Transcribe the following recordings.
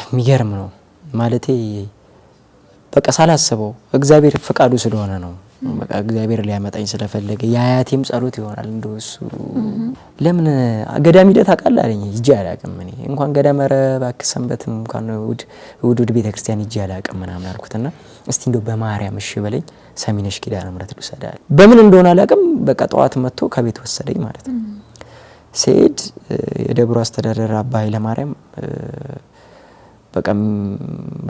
የሚገርም ነው። ማለቴ በቃ ሳላስበው እግዚአብሔር ፈቃዱ ስለሆነ ነው። በቃ እግዚአብሔር ሊያመጣኝ ስለፈለገ የአያቴም ጸሎት ይሆናል። እንደው እሱ ለምን ገዳም ሂደህ ታውቃለህ አለኝ። ሂጄ አላውቅም። እኔ እንኳን ገዳም ኧረ እባክህ ሰንበትም እንኳን እሑድ እሑድ ቤተ ክርስቲያን ሂጄ አላውቅም ምናምን አልኩትና እስቲ እንደው በማርያም እሺ በለኝ ሰሚነሽ ኪዳነ ምሕረት ልውሰድህ አለኝ። በምን እንደሆነ አላውቅም። በቃ ጠዋት መጥቶ ከቤት ወሰደኝ ማለት ነው። ስሄድ የደብሩ አስተዳደር አባ ኃይለማርያም በቃ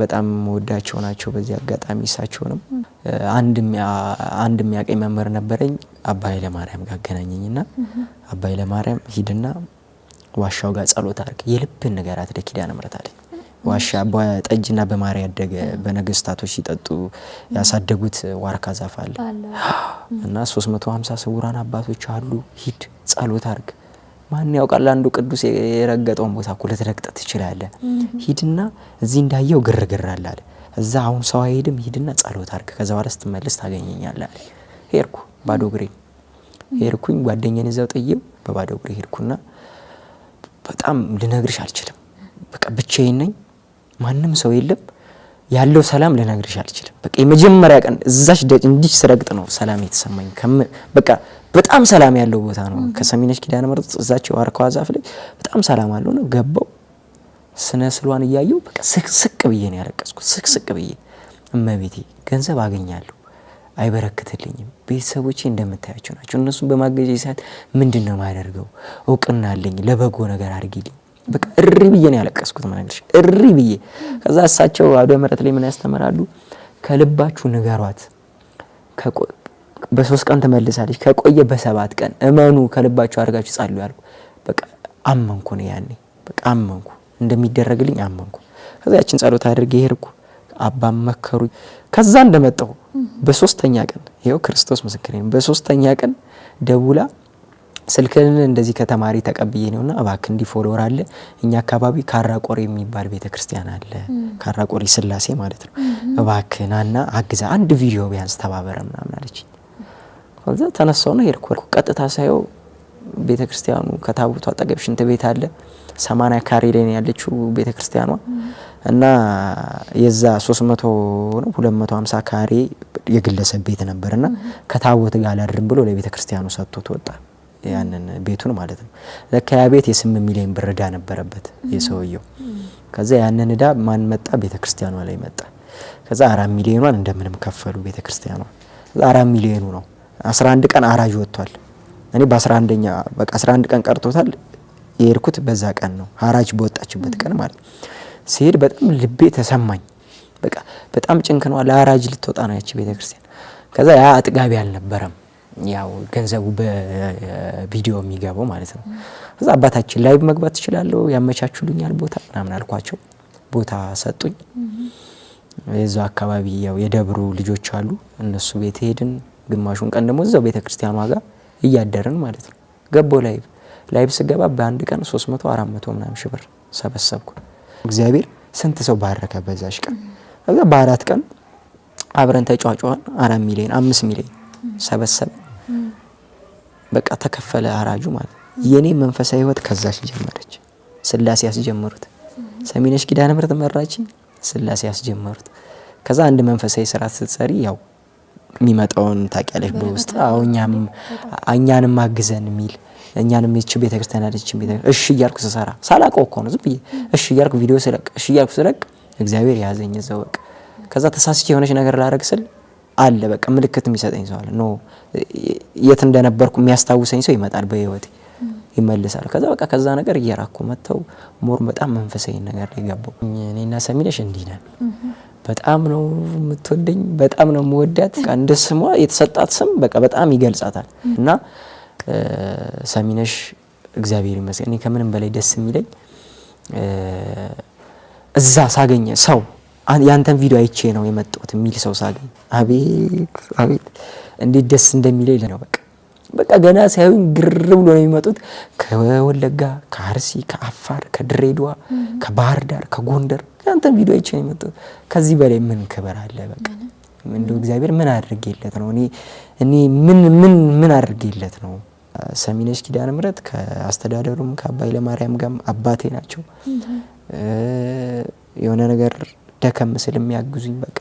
በጣም ወዳቸው ናቸው። በዚህ አጋጣሚ እሳቸውንም አንድ የሚያቀኝ መምህር ነበረኝ አባ ኃይለማርያም ጋር አገናኘኝና አባ ኃይለማርያም ሂድና ዋሻው ጋር ጸሎት አድርግ፣ የልብን ንገራት ለኪዳነ ምሕረት አለኝ። ዋሻ በጠጅና በማር ያደገ በነገስታቶች ሲጠጡ ያሳደጉት ዋርካ ዛፍ አለ እና 350 ስውራን አባቶች አሉ። ሂድ ጸሎት አድርግ፣ ማን ያውቃል አንዱ ቅዱስ የረገጠውን ቦታ እኮ ልትረግጥ ትችላለህ። ሂድና እዚህ እንዳየው ግርግር አለ አለ። እዛ አሁን ሰው አይሄድም። ሂድና ጸሎት አድርግ፣ ከዛ በኋላ ስትመለስ ታገኘኛለህ አለ። ሄድኩ ባዶ እግሬ ሄድኩኝ። ጓደኛዬን እዛው ጥዬው በባዶ እግሬ ሄድኩና በጣም ልነግርሽ አልችልም። በቃ ብቻዬን ነኝ፣ ማንም ሰው የለም። ያለው ሰላም ልነግርሽ አልችልም። በቃ የመጀመሪያ ቀን እዛች እንዲች ስረግጥ ነው ሰላም የተሰማኝ። በቃ በጣም ሰላም ያለው ቦታ ነው። ከሰሚነሽ ኪዳነ ምሕረት እዛች የዋርካዋ ዛፍ ላይ በጣም ሰላም አለው ነው። ገባው ስነ ስሏን እያየው በቃ ስቅስቅ ብዬ ነው ያለቀስኩት። ስቅስቅ ብዬ እመቤቴ ገንዘብ አገኛለሁ አይበረክትልኝም፣ ቤተሰቦቼ እንደምታያቸው ናቸው። እነሱን በማገዜ ሰዓት ምንድን ነው የማደርገው? እውቅና አለኝ፣ ለበጎ ነገር አድርጊልኝ። በቃ እሪ ብዬ ነው ያለቀስኩት፣ መናገርሽ እሪ ብዬ። ከዛ እሳቸው አውደ ምሕረት ላይ ምን ያስተምራሉ? ከልባችሁ ንገሯት፣ በ3 ቀን ትመልሳለች፣ ከቆየ በ7 ቀን እመኑ፣ ከልባችሁ አድርጋችሁ ጸልዩ ያልኩ። በቃ አመንኩ ነው ያኔ፣ በቃ አመንኩ፣ እንደሚደረግልኝ አመንኩ። ከዛ ያችን ጸሎት አድርጌ ሄድኩ። አባም መከሩኝ። ከዛ እንደመጣሁ በ3ኛ ቀን ይኸው ክርስቶስ ምስክሬ ነው፣ በ3ኛ ቀን ደውላ ስልክን እንደዚህ ከተማሪ ተቀብዬ ነውና እባክህ እንዲህ follower አለ እኛ አካባቢ ካራቆሪ የሚባል ቤተክርስቲያን አለ፣ ካራቆሪ ስላሴ ማለት ነው። እባክህ ናና አግዛ አንድ ቪዲዮ ቢያንስ ተባበረ ምናምን አለችኝ። ከዛ ተነሳውና ሄድኩ። ቀጥታ ሳየው ቤተክርስቲያኑ ከታቦቱ አጠገብ ሽንት ቤት አለ። 80 ካሬ ላይ ነው ያለችው ቤተክርስቲያኗ እና የዛ 300 ነው 250 ካሬ የግለሰብ ቤት ነበርና ከታቦት ጋር አላድርም ብሎ ለቤተክርስቲያኑ ሰጥቶት ወጣ። ያንን ቤቱን ማለት ነው። ለካ ያ ቤት የ8 ሚሊዮን ብር እዳ ነበረበት የሰውየው። ከዛ ያንን እዳ ማን መጣ? ቤተክርስቲያኗ ላይ መጣ። ከዛ 4 ሚሊዮኗን እንደምንም ከፈሉ ቤተክርስቲያኗ። ከዛ 4 ሚሊዮኑ ነው 11 ቀን አራጅ ወጥቷል። እኔ በ11ኛ በቃ 11 ቀን ቀርቶታል የሄድኩት በዛ ቀን ነው፣ ሀራጅ በወጣችበት ቀን ማለት ነው። ሲሄድ በጣም ልቤ ተሰማኝ። በቃ በጣም ጭንክ ነው፣ ለሀራጅ ልትወጣ ነው ያቺ ቤተክርስቲያን። ከዛ ያ አጥጋቢ አልነበረም፣ ያው ገንዘቡ በቪዲዮ የሚገባው ማለት ነው። ከዛ አባታችን live መግባት ትችላለሁ ያመቻቹልኛል ቦታ ምናምን አልኳቸው። ቦታ ሰጡኝ። የዛው አካባቢ ያው የደብሩ ልጆች አሉ፣ እነሱ ቤት ሄድን። ግማሹን ቀን ደግሞ እዛው ቤተክርስቲያኗ ጋር እያደርን ማለት ነው። ገባው live live ስገባ በአንድ ቀን 300 400 ምናምን ሺህ ብር ሰበሰብኩ። እግዚአብሔር ስንት ሰው ባረከ በዛሽ ቀን። ከዛ በአራት ቀን አብረን ተጫጫን 4 ሚሊዮን 5 ሚሊዮን ሰበሰበ። በቃ ተከፈለ አራጁ ማለት ነው። የኔ መንፈሳዊ ህይወት ከዛሽ ጀመረች። ስላሴ ያስጀመሩት ሰሚነሽ ኪዳነ ምሕረት መራችኝ። ስላሴ ያስጀመሩት። ከዛ አንድ መንፈሳዊ ስራ ስትሰሪ ያው የሚመጣውን ታውቂያለሽ በውስጥ አዎ እኛንም አግዘን የሚል እኛንም እቺ ቤተክርስቲያን አለች እሺ እያልኩ ስሰራ ሳላውቀው እኮ ነው ዝም ብዬ እሺ እያልኩ ቪዲዮ ስለቅ እሺ እያልኩ ስለቅ እግዚአብሔር ያዘኝ እዛው በቃ። ከዛ ተሳስቼ የሆነች ነገር ላደርግ ስል አለ በቃ ምልክት የሚሰጠኝ ሰው አለ። no የት እንደነበርኩ የሚያስታውሰኝ ሰው ይመጣል በህይወቴ ይመልሳል። ከዛ በቃ ከዛ ነገር እየራኩ መተው more በጣም መንፈሳዊ ነገር ላይ ገባሁ። እኔና ሰሚነሽ እንዲህ ነን። በጣም ነው የምትወደኝ፣ በጣም ነው የምወዳት። እንደ ስሟ የተሰጣት ስም በቃ በጣም ይገልጻታል። እና ሰሚነሽ እግዚአብሔር ይመስገን። እኔ ከምንም በላይ ደስ የሚለኝ እዛ ሳገኘ ሰው ያንተን ቪዲዮ አይቼ ነው የመጣሁት የሚል ሰው ሳገኝ አቤት አቤት እንዴት ደስ እንደሚለኝ ነው። በቃ በቃ ገና ሳይሆን ግር ብሎ ነው የሚመጡት። ከወለጋ፣ ከአርሲ፣ ከአፋር፣ ከድሬዳዋ፣ ከባህር ዳር፣ ከጎንደር ያንተን ቪዲዮ አይቼ ነው የመጣሁት። ከዚህ በላይ ምን ክብር አለ? በቃ እንደው እግዚአብሔር ምን አድርጌለት ነው? እኔ ምን ምን ምን አድርጌለት ነው? ሰሚነሽ ኪዳነ ምሕረት ከአስተዳደሩም ከአባ ኃይለማርያም ጋርም አባቴ ናቸው። የሆነ ነገር ደከም ስል የሚያግዙኝ፣ በቃ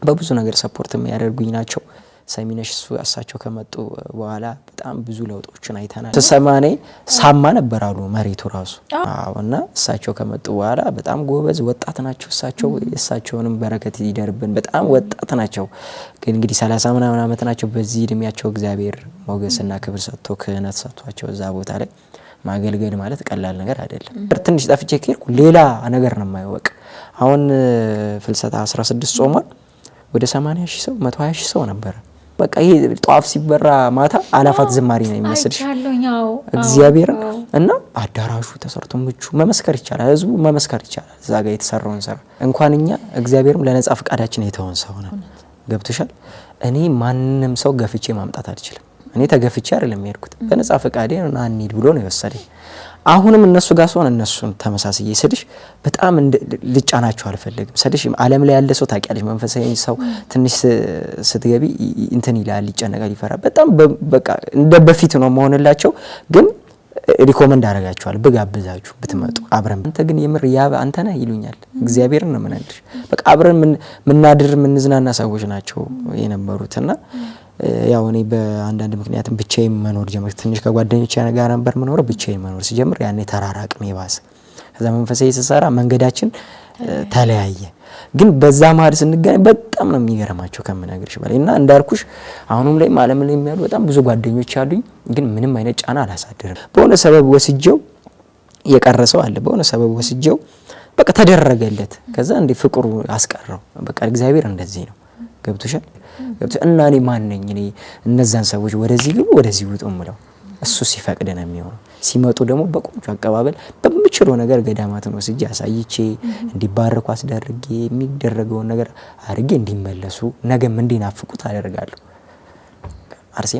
በብዙ ነገር support የሚያደርጉኝ ናቸው። ሰሚነሽ እሳቸው ከመጡ በኋላ በጣም ብዙ ለውጦችን አይተናል። ስሰማ እኔ ሳማ ነበር አሉ መሬቱ ራሱ። አዎ። እና እሳቸው ከመጡ በኋላ በጣም ጎበዝ ወጣት ናቸው። እሳቸው የእሳቸውንም በረከት ይደርብን። በጣም ወጣት ናቸው፣ ግን እንግዲህ 30 ምናምን ዓመት ናቸው። በዚህ እድሜያቸው እግዚአብሔር ሞገስና ክብር ሰጥቶ ክህነት ሰጥቷቸው እዛ ቦታ ላይ ማገልገል ማለት ቀላል ነገር አይደለም። ትንሽ ጠፍቼ ከሄድኩ ሌላ ነገር ነው የማየው። በቃ አሁን ፍልሰታ 16 ጾሟል። ወደ 80 ሺህ ሰው፣ 120 ሺህ ሰው ነበረ። በቃ ይሄ ጧፍ ሲበራ ማታ አላፋት ዝማሬ ነው የሚመስልሽ እግዚአብሔርን። እና አዳራሹ ተሰርቶ ምቹ፣ መመስከር ይቻላል፣ ህዝቡ መመስከር ይቻላል። እዛ ጋር የተሰራውን ስራ እንኳን እኛ እግዚአብሔርም ለነጻ ፈቃዳችን የተሆን ሰው ነው። ገብቶሻል? እኔ ማንም ሰው ገፍቼ ማምጣት አልችልም። እኔ ተገፍቼ አይደለም የሄድኩት፣ በነጻ ፈቃዴ ና እንሂድ ብሎ ነው የወሰደኝ። አሁንም እነሱ ጋር ስሆን እነሱን ተመሳስዬ ስልሽ በጣም ልጫናቸው አልፈልግም። ስልሽ ዓለም ላይ ያለ ሰው ታውቂያለሽ፣ መንፈሳዊ ሰው ትንሽ ስትገቢ እንትን ይላል፣ ይጨነቃል፣ ይፈራል። በጣም በቃ እንደ በፊት ነው መሆንላቸው፣ ግን recommend አደርጋቸዋለሁ ብጋብዛችሁ ብትመጡ አብረን። አንተ ግን የምር ያ አንተ ነህ ይሉኛል። እግዚአብሔርን ነው የምነግርሽ። በቃ አብረን ምናድር ምንዝናና ሰዎች ናቸው የነበሩትና ያው እኔ በአንዳንድ ምክንያትም ብቻዬን መኖር ጀመርኩ። ትንሽ ከጓደኞቼ ጋር ነበር የምኖረው። ብቻዬን መኖር ስጀምር ያኔ ተራራቅን የባሰ። ከዛ መንፈሳዊ ስሰራ መንገዳችን ተለያየ። ግን በዛ መሀል ስንገናኝ በጣም ነው የሚገርማቸው ከምነግርሽ በላይ። እና እንዳልኩሽ አሁንም ላይ ዓለም ላይ የሚያሉ በጣም ብዙ ጓደኞች አሉኝ። ግን ምንም አይነት ጫና አላሳድርም። በሆነ ሰበብ ወስጀው የቀረ ሰው አለ። በሆነ ሰበብ ወስጀው በቃ ተደረገለት። ከዛ እንደ ፍቅሩ አስቀረው። በቃ እግዚአብሔር እንደዚህ ነው። ገብቶሻል? ገብቶሻል? እና እኔ ማን ነኝ እኔ እነዛን ሰዎች ወደዚህ ግቡ ወደዚህ ውጡ የምለው? እሱ ሲፈቅድ ነው የሚሆነው። ሲመጡ ደግሞ በቆንጆ አቀባበል በምችለው ነገር ገዳማትን ወስጄ አሳይቼ እንዲባረኩ አስደርጌ የሚደረገውን ነገር አድርጌ እንዲመለሱ ነገም እንዲናፍቁት አደርጋለሁ። አርሴማ